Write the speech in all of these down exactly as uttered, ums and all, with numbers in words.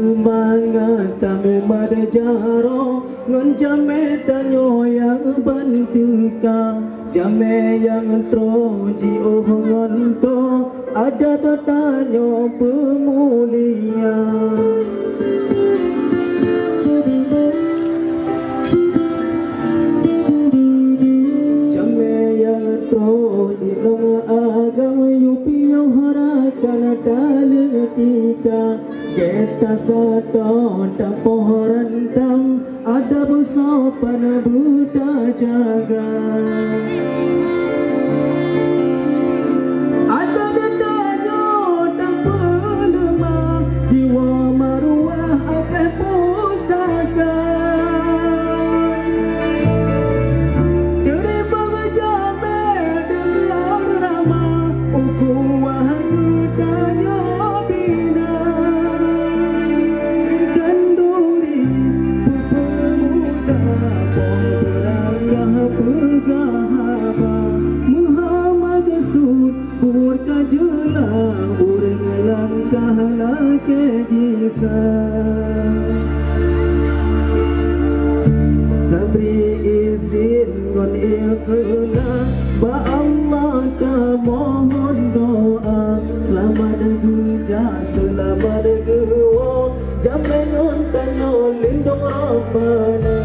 Mangat tamumat jaroe ngon jamé tanyoe nyang ban teuka, jamé nyang troh jiôh ngon toh, adat tanyoe peumulia. Jamé nyang troh inong agam, yue piôh rakan taleutika, gata sato tapoh rantam, adab sopan beutajaga. Adat tanyoe tapeuleumah, jiwoe maruah Aceh pusaka. Teurimong jamé deungon ramah, ukhuwah geutanyoe bina. Khanduri peumuda, poh beurakah peugah haba, meuhamaksud buet ka jeulaih, ureuëng langkah lakée gisa. Tabri izin ngon ikhlas, bak Allah tamohon doa, seulamat geujak, seulamat geuwoe, jamé ngon tanyoe lindong Rabbana.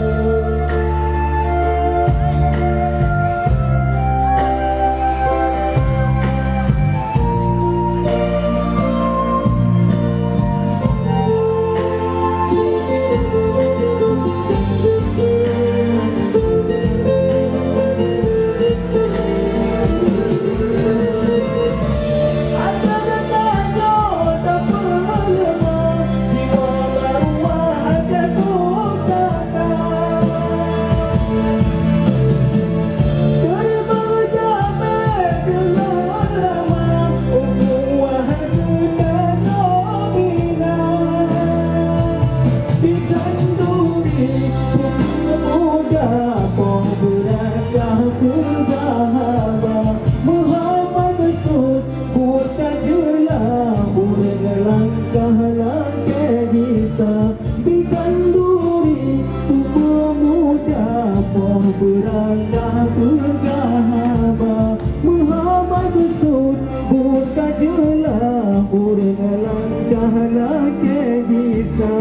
Di khanduri peumuda, poh beurakah peugah haba, meuhamaksud buet ka jeulaih, ureuëng langkah lakée gisa. Di khanduri peumuda, poh beurakah peugah haba, meuhamaksud buet ka jeulaih, ureuëng langkah lakée gisa.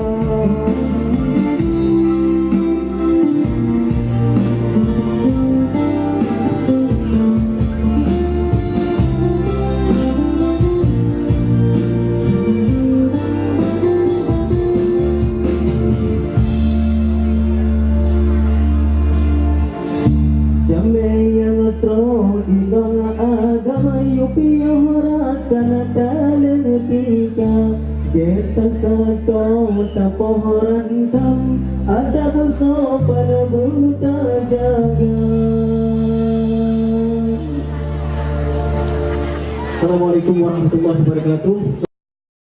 Jamé nyang troh inong agam, yue piôh rakan taleutika, gata sato tapoh rantam, adab sopan beutajaga. Assalamualaikum warahmatullahi wabarakatuh.